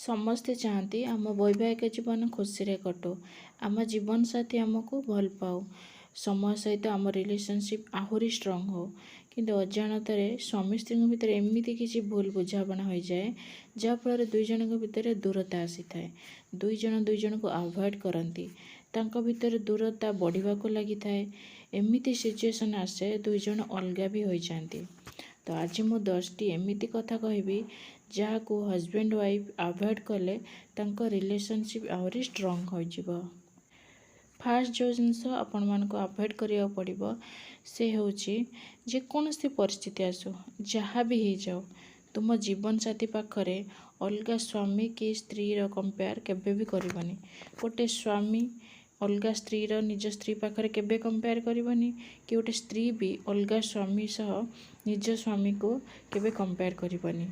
ସମସ୍ତେ ଚାହାନ୍ତି ଆମ ବୈବାହିକ ଜୀବନ ଖୁସିରେ କଟୁ, ଆମ ଜୀବନସାଥୀ ଆମକୁ ଭଲ ପାଉ, ସମୟ ସହିତ ଆମ ରିଲେସନସିପ୍ ଆହୁରି ଷ୍ଟ୍ରଙ୍ଗ ହଉ। କିନ୍ତୁ ଅଜାଣତରେ ସ୍ୱାମୀ ସ୍ତ୍ରୀଙ୍କ ଭିତରେ ଏମିତି କିଛି ଭୁଲ ବୁଝାମଣା ହୋଇଯାଏ, ଯାହାଫଳରେ ଦୁଇ ଜଣଙ୍କ ଭିତରେ ଦୂରତା ଆସିଥାଏ। ଦୁଇ ଜଣ ଦୁଇ ଜଣଙ୍କୁ ଆଭଏଡ଼ କରନ୍ତି, ତାଙ୍କ ଭିତରେ ଦୂରତା ବଢ଼ିବାକୁ ଲାଗିଥାଏ। ଏମିତି ସିଚୁଏସନ୍ ଆସେ, ଦୁଇ ଜଣ ଅଲଗା ବି ହୋଇଯାଆନ୍ତି। ତ ଆଜି ମୁଁ 10ଟି ଏମିତି କଥା କହିବି, ଯାହାକୁ ହଜବେଣ୍ଡ ୱାଇଫ୍ ଆଭଏଡ଼ କଲେ ତାଙ୍କ ରିଲେସନସିପ୍ ଆହୁରି ଷ୍ଟ୍ରଙ୍ଗ ହୋଇଯିବ। ଫାର୍ଷ୍ଟ ଯେଉଁ ଜିନିଷ ଆପଣମାନଙ୍କୁ ଆଭଏଡ଼ କରିବାକୁ ପଡ଼ିବ, ସେ ହେଉଛି ଯେକୌଣସି ପରିସ୍ଥିତି ଆସୁ, ଯାହା ବି ହେଇଯାଉ, ତୁମ ଜୀବନସାଥୀ ପାଖରେ ଅଲଗା ସ୍ୱାମୀ କି ସ୍ତ୍ରୀର କମ୍ପେୟାର କେବେ ବି କରିବନି। ଗୋଟେ ସ୍ୱାମୀ ଅଲଗା ସ୍ତ୍ରୀର ନିଜ ସ୍ତ୍ରୀ ପାଖରେ କେବେ କମ୍ପେୟାର କରିବନି, କି ଗୋଟେ ସ୍ତ୍ରୀ ବି ଅଲଗା ସ୍ୱାମୀ ସହ ନିଜ ସ୍ୱାମୀକୁ କେବେ କମ୍ପେୟାର କରିବନି।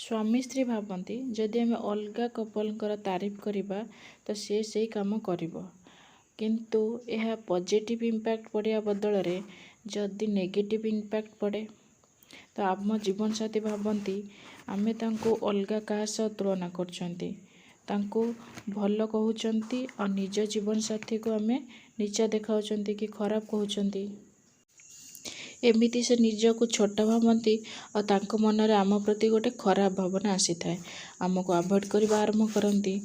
ସ୍ୱାମୀ ସ୍ତ୍ରୀ ଭାବନ୍ତି, ଯଦି ଆମେ ଅଲଗା କପଲଙ୍କର ତାରିଫ କରିବା ତ ସିଏ ସେଇ କାମ କରିବ। କିନ୍ତୁ ଏହା ପଜିଟିଭ୍ ଇମ୍ପାକ୍ଟ ପଡ଼ିବା ବଦଳରେ ଯଦି ନେଗେଟିଭ୍ ଇମ୍ପାକ୍ଟ ପଡ଼େ, ତ ଆମ ଜୀବନସାଥୀ ଭାବନ୍ତି ଆମେ ତାଙ୍କୁ ଅଲଗା କାହା ସହ ତୁଳନା କରୁଛନ୍ତି, ତାଙ୍କୁ ଭଲ କହୁଛନ୍ତି ଆଉ ନିଜ ଜୀବନସାଥୀକୁ ଆମେ ନିଚା ଦେଖାଉଛନ୍ତି କି ଖରାପ କହୁଛନ୍ତି। ଏମିତି ସେ ନିଜକୁ ଛୋଟ ଭାବନ୍ତି ଆଉ ତାଙ୍କ ମନରେ ଆମ ପ୍ରତି ଗୋଟେ ଖରାପ ଭାବନା ଆସିଥାଏ, ଆମକୁ ଆଭଏଡ଼ କରିବା ଆରମ୍ଭ କରନ୍ତି।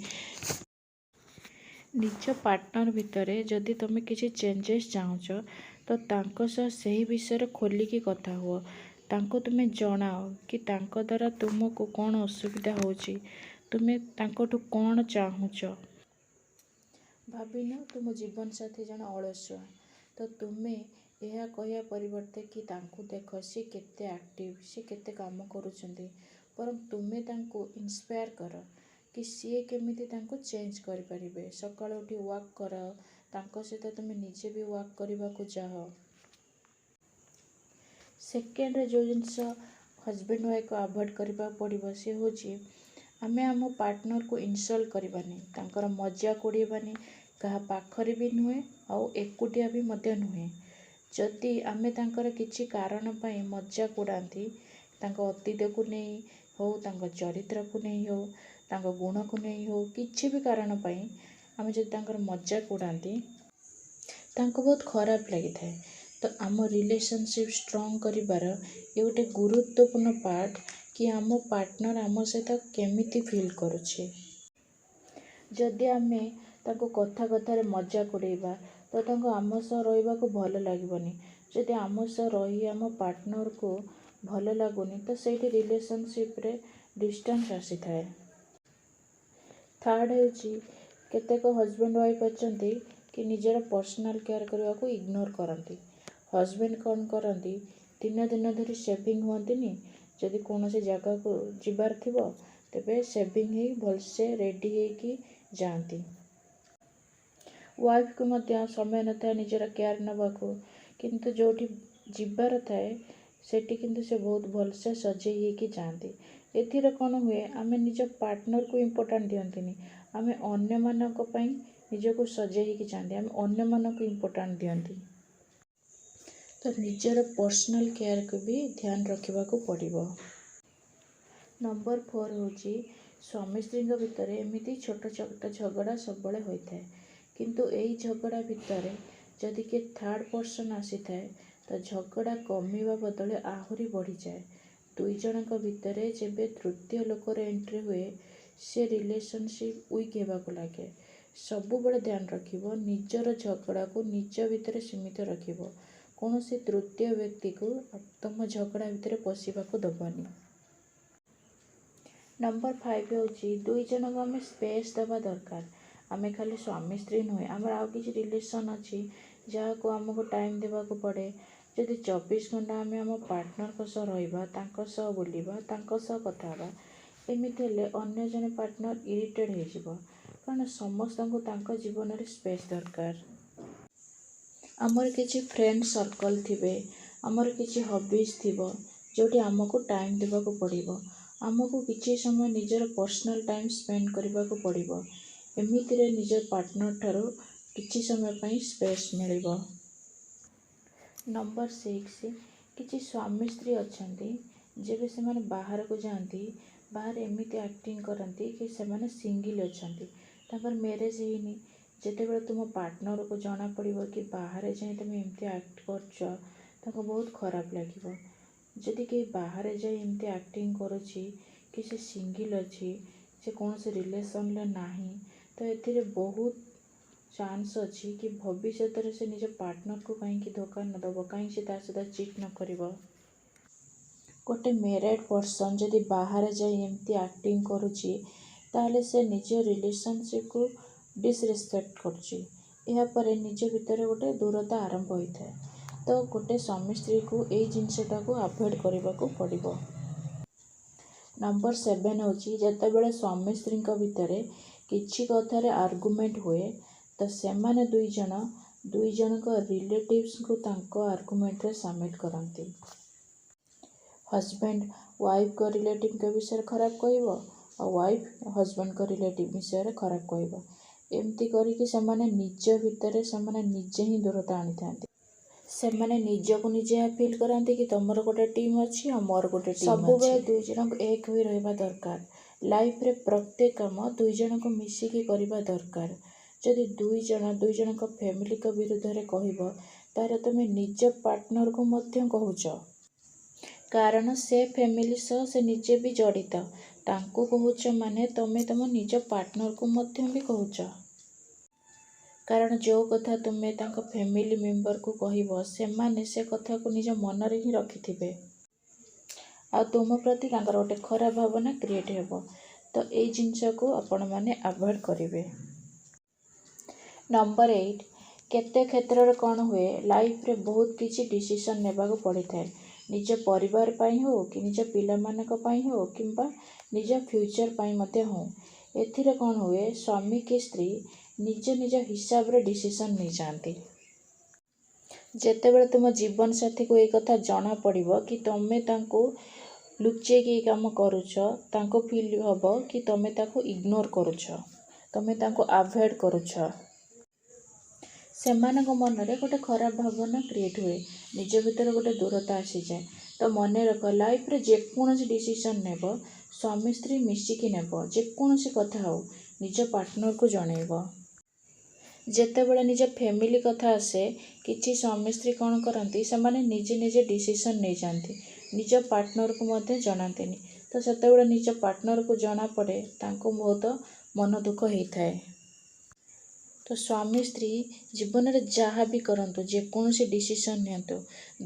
ନିଜ ପାର୍ଟନର ଭିତରେ ଯଦି ତୁମେ କିଛି ଚେଞ୍ଜେସ୍ ଚାହୁଁଛ, ତ ତାଙ୍କ ସହ ସେହି ବିଷୟରେ ଖୋଲିକି କଥା ହୁଅ। ତାଙ୍କୁ ତୁମେ ଜଣାଅ କି ତାଙ୍କ ଦ୍ୱାରା ତୁମକୁ କ'ଣ ଅସୁବିଧା ହେଉଛି, ତୁମେ ତାଙ୍କଠୁ କ'ଣ ଚାହୁଁଛ। ଭାବିନିଅ ତୁମ ଜୀବନସାଥୀ ଜଣେ ଅଳସୁଆ, ତ ତୁମେ ଏହା କହିବା ପରିବର୍ତ୍ତେ କି ତାଙ୍କୁ ଦେଖ, ସିଏ କେତେ ଆକ୍ଟିଭ୍, ସିଏ କେତେ କାମ କରୁଛନ୍ତି, ବରଂ ତୁମେ ତାଙ୍କୁ ଇନ୍ସପାୟାର କର କି ସିଏ କେମିତି ତାଙ୍କୁ ଚେଞ୍ଜ କରିପାରିବେ। ସକାଳୁ ଉଠି ୱାକ୍ କରାଅ, ତାଙ୍କ ସହିତ ତୁମେ ନିଜେ ବି ୱାକ୍ କରିବାକୁ ଯାଅ। ସେକେଣ୍ଡରେ ଯେଉଁ ଜିନିଷ ହଜବେଣ୍ଡ ୱାଇଫ୍କୁ ଆଭଏଡ଼ କରିବାକୁ ପଡ଼ିବ, ସେ ହେଉଛି ଆମେ ଆମ ପାର୍ଟନରକୁ ଇନସଲ୍ଟ କରିବାନି, ତାଙ୍କର ମଜାକ ଉଡ଼େଇବାନି, କାହା ପାଖରେ ବି ନୁହେଁ ଆଉ ଏକୁଟିଆ ବି ମଧ୍ୟ ନୁହେଁ। ଯଦି ଆମେ ତାଙ୍କର କିଛି କାରଣ ପାଇଁ ମଜାକ ଉଡ଼ାନ୍ତି, ତାଙ୍କ ଅତୀତକୁ ନେଇ ହଉ, ତାଙ୍କ ଚରିତ୍ରକୁ ନେଇ ହଉ, ତାଙ୍କ ଗୁଣକୁ ନେଇ ହଉ, କିଛି ବି କାରଣ ପାଇଁ ଆମେ ଯଦି ତାଙ୍କର ମଜାକ ଉଡ଼ାନ୍ତି, ତାଙ୍କୁ ବହୁତ ଖରାପ ଲାଗିଥାଏ। ତ ଆମ ରିଲେସନସିପ୍ ଷ୍ଟ୍ରଙ୍ଗ କରିବାର ଏ ଗୋଟେ ଗୁରୁତ୍ୱପୂର୍ଣ୍ଣ ପାର୍ଟ କି ଆମ ପାର୍ଟନର ଆମ ସହିତ କେମିତି ଫିଲ୍ କରୁଛି। ଯଦି ଆମେ ତାଙ୍କୁ କଥା କଥାରେ ମଜାକ ଉଡ଼େଇବା, ତ ତାଙ୍କୁ ଆମ ସହ ରହିବାକୁ ଭଲ ଲାଗିବନି। ଯଦି ଆମ ସହ ରହି ଆମ ପାର୍ଟନରକୁ ଭଲ ଲାଗୁନି, ତ ସେଇଠି ରିଲେସନସିପ୍ରେ ଡିଷ୍ଟାନ୍ସ ଆସିଥାଏ। ଥାର୍ଡ଼ ହେଉଛି, କେତେକ ହଜବେଣ୍ଡ ୱାଇଫ୍ ଅଛନ୍ତି କି ନିଜର ପର୍ସନାଲ୍ କେୟାର କରିବାକୁ ଇଗ୍ନୋର କରନ୍ତି। ହଜବେଣ୍ଡ କ'ଣ କରନ୍ତି, ଦିନ ଦିନ ଧରି ସେଭିଂ ହୁଅନ୍ତିନି। ଯଦି କୌଣସି ଜାଗାକୁ ଯିବାର ଥିବ, ତେବେ ସେଭିଂ ହେଇ ଭଲସେ ରେଡ଼ି ହେଇକି ଯାଆନ୍ତି। ୱାଇଫ୍କୁ ମଧ୍ୟ ସମୟ ନଥାଏ ନିଜର କେୟାର ନେବାକୁ, କିନ୍ତୁ ଯେଉଁଠି ଯିବାର ଥାଏ ସେଠି କିନ୍ତୁ ସେ ବହୁତ ଭଲସେ ସଜେଇ ହେଇକି ଯାଆନ୍ତି। ଏଥିରେ କ'ଣ ହୁଏ, ଆମେ ନିଜ ପାର୍ଟନରକୁ ଇମ୍ପୋର୍ଟାଣ୍ଟ ଦିଅନ୍ତିନି, ଆମେ ଅନ୍ୟମାନଙ୍କ ପାଇଁ ନିଜକୁ ସଜେଇ ହେଇକି ଯାଆନ୍ତି, ଆମେ ଅନ୍ୟମାନଙ୍କୁ ଇମ୍ପୋର୍ଟାଣ୍ଟ ଦିଅନ୍ତି। ତ ନିଜର ପର୍ସନାଲ୍ କେୟାରକୁ ବି ଧ୍ୟାନ ରଖିବାକୁ ପଡ଼ିବ। ନମ୍ବର 4 ହେଉଛି, ସ୍ୱାମୀ ସ୍ତ୍ରୀଙ୍କ ଭିତରେ ଏମିତି ଛୋଟ ଛୋଟ ଝଗଡ଼ା ସବୁବେଳେ ହୋଇଥାଏ। କିନ୍ତୁ ଏଇ ଝଗଡ଼ା ଭିତରେ ଯଦି କିଏ ଥାର୍ଡ଼ ପର୍ସନ୍ ଆସିଥାଏ, ତ ଝଗଡ଼ା କମିବା ବଦଳରେ ଆହୁରି ବଢ଼ିଯାଏ। ଦୁଇ ଜଣଙ୍କ ଭିତରେ ଯେବେ ତୃତୀୟ ଲୋକର ଏଣ୍ଟ୍ରି ହୁଏ, ସେ ରିଲେସନସିପ୍ ୱିକ୍ ହେବାକୁ ଲାଗେ। ସବୁବେଳେ ଧ୍ୟାନ ରଖିବ, ନିଜର ଝଗଡ଼ାକୁ ନିଜ ଭିତରେ ସୀମିତ ରଖିବ, କୌଣସି ତୃତୀୟ ବ୍ୟକ୍ତିକୁ ତୁମ ଝଗଡ଼ା ଭିତରେ ପଶିବାକୁ ଦେବନି। ନମ୍ବର 5 ହେଉଛି, ଦୁଇ ଜଣଙ୍କୁ ଆମେ ସ୍ପେସ୍ ଦେବା ଦରକାର। ଆମେ ଖାଲି ସ୍ୱାମୀ ସ୍ତ୍ରୀ ନୁହେଁ, ଆମର ଆଉ କିଛି ରିଲେସନ୍ ଅଛି ଯାହାକୁ ଆମକୁ ଟାଇମ୍ ଦେବାକୁ ପଡ଼େ। ଯଦି 24 ଘଣ୍ଟା ଆମେ ଆମ ପାର୍ଟନରଙ୍କ ସହ ରହିବା, ତାଙ୍କ ସହ ବୁଲିବା, ତାଙ୍କ ସହ କଥା ହେବା, ଏମିତି ହେଲେ ଅନ୍ୟ ଜଣେ ପାର୍ଟନର ଇରିଟେଡ଼୍ ହେଇଯିବ, କାରଣ ସମସ୍ତଙ୍କୁ ତାଙ୍କ ଜୀବନରେ ସ୍ପେସ୍ ଦରକାର। ଆମର କିଛି ଫ୍ରେଣ୍ଡ ସର୍କଲ୍ ଥିବେ, ଆମର କିଛି ହବିଜ୍ ଥିବ, ଯେଉଁଠି ଆମକୁ ଟାଇମ୍ ଦେବାକୁ ପଡ଼ିବ। ଆମକୁ କିଛି ସମୟ ନିଜର ପର୍ସନାଲ୍ ଟାଇମ୍ ସ୍ପେଣ୍ଡ କରିବାକୁ ପଡ଼ିବ। ଏମିତିରେ ନିଜ ପାର୍ଟନର ଠାରୁ କିଛି ସମୟ ପାଇଁ ସ୍ପେସ୍ ମିଳିବ। ନମ୍ବର 6, କିଛି ସ୍ୱାମୀ ସ୍ତ୍ରୀ ଅଛନ୍ତି ଯେବେ ସେମାନେ ବାହାରକୁ ଯାଆନ୍ତି, ବାହାରେ ଏମିତି ଆକ୍ଟିଂ କରନ୍ତି କି ସେମାନେ ସିଙ୍ଗିଲ୍ ଅଛନ୍ତି, ତାଙ୍କର ମ୍ୟାରେଜ୍ ହେଇନି। ଯେତେବେଳେ ତୁମ ପାର୍ଟନରକୁ ଜଣାପଡ଼ିବ କି ବାହାରେ ଯାଇ ତୁମେ ଏମିତି ଆକ୍ଟ କରୁଛ, ତାଙ୍କୁ ବହୁତ ଖରାପ ଲାଗିବ। ଯଦି କେହି ବାହାରେ ଯାଇ ଏମିତି ଆକ୍ଟିଂ କରୁଛି କି ସେ ସିଙ୍ଗିଲ୍ ଅଛି, ସେ କୌଣସି ରିଲେସନ୍ରେ ନାହିଁ, ତ ଏଥିରେ ବହୁତ ଚାନ୍ସ ଅଛି କି ଭବିଷ୍ୟତରେ ସେ ନିଜ ପାର୍ଟନରକୁ କାହିଁକି ଧୋକା ନ ଦେବ, କାହିଁକି ସେ ତା ସହିତ ଚିଟ୍ ନ କରିବ? ଗୋଟେ ମ୍ୟାରେଡ଼୍ ପର୍ସନ୍ ଯଦି ବାହାରେ ଯାଇ ଏମିତି ଆକ୍ଟିଂ କରୁଛି, ତାହେଲେ ସେ ନିଜ ରିଲେସନସିପ୍କୁ ଡିସରେସ୍ପେକ୍ଟ କରୁଛି। ଏହାପରେ ନିଜ ଭିତରେ ଗୋଟେ ଦୂରତା ଆରମ୍ଭ ହୋଇଥାଏ। ତ ଗୋଟେ ସ୍ୱାମୀ ସ୍ତ୍ରୀକୁ ଏଇ ଜିନିଷଟାକୁ ଆଭଏଡ଼୍ କରିବାକୁ ପଡ଼ିବ। ନମ୍ବର 7 ହେଉଛି, ଯେତେବେଳେ ସ୍ୱାମୀ ସ୍ତ୍ରୀଙ୍କ ଭିତରେ କିଛି କଥାରେ ଆର୍ଗୁମେଣ୍ଟ ହୁଏ, ତ ସେମାନେ ଦୁଇ ଜଣ ଦୁଇ ଜଣଙ୍କ ରିଲେଟିଭ୍ସଙ୍କୁ ତାଙ୍କ ଆର୍ଗୁମେଣ୍ଟରେ ସାମିଲ କରନ୍ତି। ହଜବେଣ୍ଡ ୱାଇଫ୍ଙ୍କ ରିଲେଟିଭ୍ଙ୍କ ବିଷୟରେ ଖରାପ କହିବ ଆଉ ୱାଇଫ୍ ହଜବେଣ୍ଡଙ୍କ ରିଲେଟିଭ୍ ବିଷୟରେ ଖରାପ କହିବ। ଏମିତି କରିକି ସେମାନେ ନିଜ ଭିତରେ ସେମାନେ ନିଜେ ହିଁ ଦୂରତା ଆଣିଥାନ୍ତି। ସେମାନେ ନିଜକୁ ନିଜେ ଏହା ଫିଲ୍ କରାନ୍ତି କି ତମର ଗୋଟେ ଟିମ୍ ଅଛି ଆଉ ମୋର ଗୋଟେ ଟିମ୍। ସବୁବେଳେ ଦୁଇ ଜଣଙ୍କୁ ଏକ ହୋଇ ରହିବା ଦରକାର। ଲାଇଫ୍ରେ ପ୍ରତ୍ୟେକ କାମ ଦୁଇ ଜଣଙ୍କୁ ମିଶିକି କରିବା ଦରକାର। ଯଦି ଦୁଇ ଜଣ ଦୁଇ ଜଣଙ୍କ ଫ୍ୟାମିଲିଙ୍କ ବିରୁଦ୍ଧରେ କହିବ, ତାହେଲେ ତୁମେ ନିଜ ପାର୍ଟନରକୁ ମଧ୍ୟ କହୁଛ, କାରଣ ସେ ଫ୍ୟାମିଲି ସହ ସେ ନିଜେ ବି ଜଡ଼ିତ। ତାଙ୍କୁ କହୁଛ ମାନେ ତୁମେ ତୁମ ନିଜ ପାର୍ଟନରକୁ ମଧ୍ୟ ବି କହୁଛ, କାରଣ ଯେଉଁ କଥା ତୁମେ ତାଙ୍କ ଫ୍ୟାମିଲି ମେମ୍ବରକୁ କହିବ, ସେମାନେ ସେ କଥାକୁ ନିଜ ମନରେ ହିଁ ରଖିଥିବେ ଆଉ ତୁମ ପ୍ରତି ତାଙ୍କର ଗୋଟେ ଖରାପ ଭାବନା କ୍ରିଏଟ୍ ହେବ। ତ ଏଇ ଜିନିଷକୁ ଆପଣମାନେ ଆଭଏଡ଼୍ କରିବେ। ନମ୍ବର 8, କେତେ କ୍ଷେତ୍ରରେ କ'ଣ ହୁଏ, ଲାଇଫ୍ରେ ବହୁତ କିଛି ଡିସିସନ୍ ନେବାକୁ ପଡ଼ିଥାଏ। ନିଜ ପରିବାର ପାଇଁ ହେଉ କି ନିଜ ପିଲାମାନଙ୍କ ପାଇଁ ହେଉ କିମ୍ବା ନିଜ ଫ୍ୟୁଚର୍ ପାଇଁ ମଧ୍ୟ ହେଉ। ଏଥିରେ କ'ଣ ହୁଏ, ସ୍ୱାମୀ କି ସ୍ତ୍ରୀ ନିଜ ନିଜ ହିସାବରେ ଡିସିସନ୍ ନେଇଯାଆନ୍ତି। ଯେତେବେଳେ ତୁମ ଜୀବନସାଥୀକୁ ଏଇ କଥା ଜଣାପଡ଼ିବ କି ତୁମେ ତାଙ୍କୁ ଲୁଚେଇକି ଏଇ କାମ କରୁଛ, ତାଙ୍କୁ ଫିଲ୍ ହେବ କି ତୁମେ ତାକୁ ଇଗ୍ନୋର କରୁଛ, ତୁମେ ତାଙ୍କୁ ଆଭଏଡ଼୍ କରୁଛ। ସେମାନଙ୍କ ମନରେ ଗୋଟେ ଖରାପ ଭାବନା କ୍ରିଏଟ୍ ହୁଏ, ନିଜ ଭିତରେ ଗୋଟେ ଦୂରତା ଆସିଯାଏ। ତ ମନେ ରଖ, ଲାଇଫ୍ରେ ଯେକୌଣସି ଡିସିସନ୍ ନେବ, ସ୍ୱାମୀ ସ୍ତ୍ରୀ ମିଶିକି ନେବ। ଯେକୌଣସି କଥା ହେଉ, ନିଜ ପାର୍ଟନରକୁ ଜଣେଇବ। ଯେତେବେଳେ ନିଜ ଫ୍ୟାମିଲି କଥା ଆସେ, କିଛି ସ୍ୱାମୀ ସ୍ତ୍ରୀ କ'ଣ କରନ୍ତି, ସେମାନେ ନିଜେ ନିଜେ ଡିସିସନ୍ ନେଇଯାଆନ୍ତି, ନିଜ ପାର୍ଟନରକୁ ମଧ୍ୟ ଜଣାନ୍ତିନି। ତ ସେତେବେଳେ ନିଜ ପାର୍ଟନରକୁ ଜଣାପଡ଼େ, ତାଙ୍କୁ ବହୁତ ମନ ଦୁଃଖ ହେଇଥାଏ। ତ ସ୍ୱାମୀ ସ୍ତ୍ରୀ ଜୀବନରେ ଯାହା ବି କରନ୍ତୁ, ଯେକୌଣସି ଡିସିସନ୍ ନିଅନ୍ତୁ,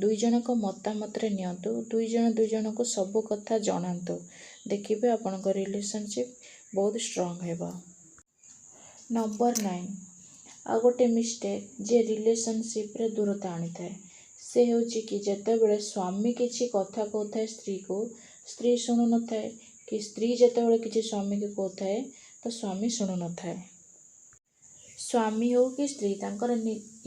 ଦୁଇ ଜଣଙ୍କ ମତାମତରେ ନିଅନ୍ତୁ। ଦୁଇ ଜଣ ଦୁଇ ଜଣଙ୍କୁ ସବୁ କଥା ଜଣାନ୍ତୁ, ଦେଖିବେ ଆପଣଙ୍କ ରିଲେସନସିପ୍ ବହୁତ ଷ୍ଟ୍ରଙ୍ଗ ହେବ। ନମ୍ବର 9, ଆଉ ଗୋଟେ ମିଷ୍ଟେକ୍ ଯେ ରିଲେସନସିପ୍ରେ ଦୂରତା ଆଣିଥାଏ, ସେ ହେଉଛି କି ଯେତେବେଳେ ସ୍ୱାମୀ କିଛି କଥା କହୁଥାଏ ସ୍ତ୍ରୀକୁ, ସ୍ତ୍ରୀ ଶୁଣୁନଥାଏ, କି ସ୍ତ୍ରୀ ଯେତେବେଳେ କିଛି ସ୍ୱାମୀକୁ କହୁଥାଏ ତ ସ୍ୱାମୀ ଶୁଣୁନଥାଏ। ସ୍ୱାମୀ ହେଉ କି ସ୍ତ୍ରୀ, ତାଙ୍କର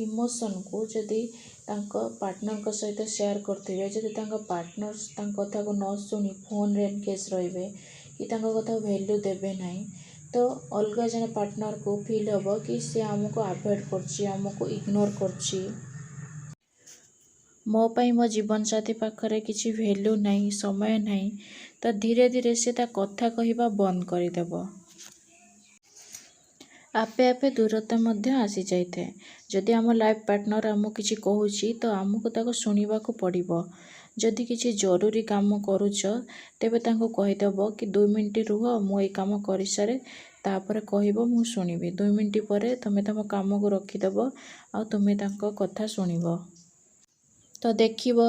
ଇମୋସନ୍କୁ ଯଦି ତାଙ୍କ ପାର୍ଟନରଙ୍କ ସହିତ ସେୟାର କରୁଥିବେ, ଯଦି ତାଙ୍କ ପାର୍ଟନର ତାଙ୍କ କଥାକୁ ନ ଶୁଣି ଫୋନ୍ରେ ଏନଗେଜ୍ ରହିବେ କି ତାଙ୍କ କଥାକୁ ଭ୍ୟାଲ୍ୟୁ ଦେବେ ନାହିଁ, ତ ଅଲଗା ଜଣେ ପାର୍ଟନରକୁ ଫିଲ୍ ହେବ କି ସେ ଆମକୁ ଆଭଏଡ଼୍ କରୁଛି, ଆମକୁ ଇଗ୍ନୋର କରୁଛି, ମୋ ପାଇଁ ମୋ ଜୀବନସାଥୀ ପାଖରେ କିଛି ଭ୍ୟାଲ୍ୟୁ ନାହିଁ, ସମୟ ନାହିଁ। ତ ଧୀରେ ଧୀରେ ସେ ତା କଥା କହିବା ବନ୍ଦ କରିଦେବ। ଆପେ ଆପେ ଦୂରତା ମଧ୍ୟ ଆସିଯାଇଥାଏ। ଯଦି ଆମ ଲାଇଫ୍ ପାର୍ଟନର ଆମକୁ କିଛି କହୁଛି, ତ ଆମକୁ ତାକୁ ଶୁଣିବାକୁ ପଡ଼ିବ। ଯଦି କିଛି ଜରୁରୀ କାମ କରୁଛ, ତେବେ ତାଙ୍କୁ କହିଦେବ କି 2 ମିନିଟ୍ ରୁହ, ମୁଁ ଏଇ କାମ କରିସାରେ, ତାପରେ କହିବ, ମୁଁ ଶୁଣିବି। 2 ମିନିଟ୍ ପରେ ତୁମେ ତୁମ କାମକୁ ରଖିଦେବ ଆଉ ତୁମେ ତାଙ୍କ କଥା ଶୁଣିବ। ତ ଦେଖିବ,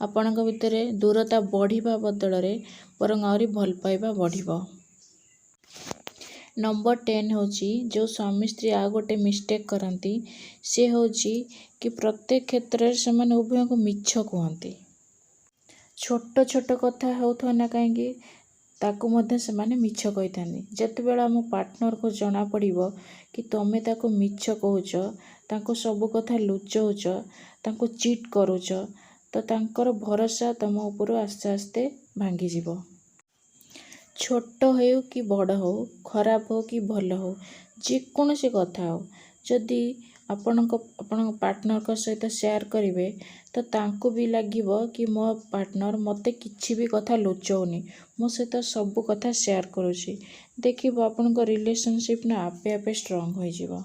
ଆପଣଙ୍କ ଭିତରେ ଦୂରତା ବଢ଼ିବା ବଦଳରେ ବରଂ ଆହୁରି ଭଲ ପାଇବା ବଢ଼ିବ। ନମ୍ବର 10 ହେଉଛି, ଯେଉଁ ସ୍ୱାମୀ ସ୍ତ୍ରୀ ଆଉ ଗୋଟେ ମିଷ୍ଟେକ୍ କରନ୍ତି, ସେ ହେଉଛି କି ପ୍ରତ୍ୟେକ କ୍ଷେତ୍ରରେ ସେମାନେ ଉଭୟଙ୍କୁ ମିଛ କୁହନ୍ତି। ଛୋଟ ଛୋଟ କଥା ହେଉଥାଉ ନା କାହିଁକି, ତାକୁ ମଧ୍ୟ ସେମାନେ ମିଛ କହିଥାନ୍ତି। ଯେତେବେଳେ ଆମ ପାର୍ଟନରକୁ ଜଣାପଡ଼ିବ କି ତୁମେ ତାକୁ ମିଛ କହୁଛ, ତାଙ୍କୁ ସବୁ କଥା ଲୁଚଉଛ, ତାଙ୍କୁ ଚିଟ୍ କରୁଛ, ତ ତାଙ୍କର ଭରସା ତୁମ ଉପରୁ ଆସ୍ତେ ଆସ୍ତେ ଭାଙ୍ଗିଯିବ। ଛୋଟ ହେଉ କି ବଡ଼ ହେଉ, ଖରାପ ହେଉ କି ଭଲ ହେଉ, ଯେକୌଣସି କଥା ହେଉ, ଯଦି ଆପଣଙ୍କ ଆପଣଙ୍କ ପାର୍ଟନର୍ଙ୍କ ସହିତ ସେୟାର କରିବେ, ତ ତାଙ୍କୁ ବି ଲାଗିବ କି ମୋ ପାର୍ଟନର୍ ମୋତେ କିଛି ବି କଥା ଲୁଚଉନି, ମୋ ସହିତ ସବୁ କଥା ସେୟାର କରୁଛି। ଦେଖିବ, ଆପଣଙ୍କ ରିଲେସନସିପ୍ ନା ଆପେ ଆପେ ଷ୍ଟ୍ରଙ୍ଗ ହୋଇଯିବ।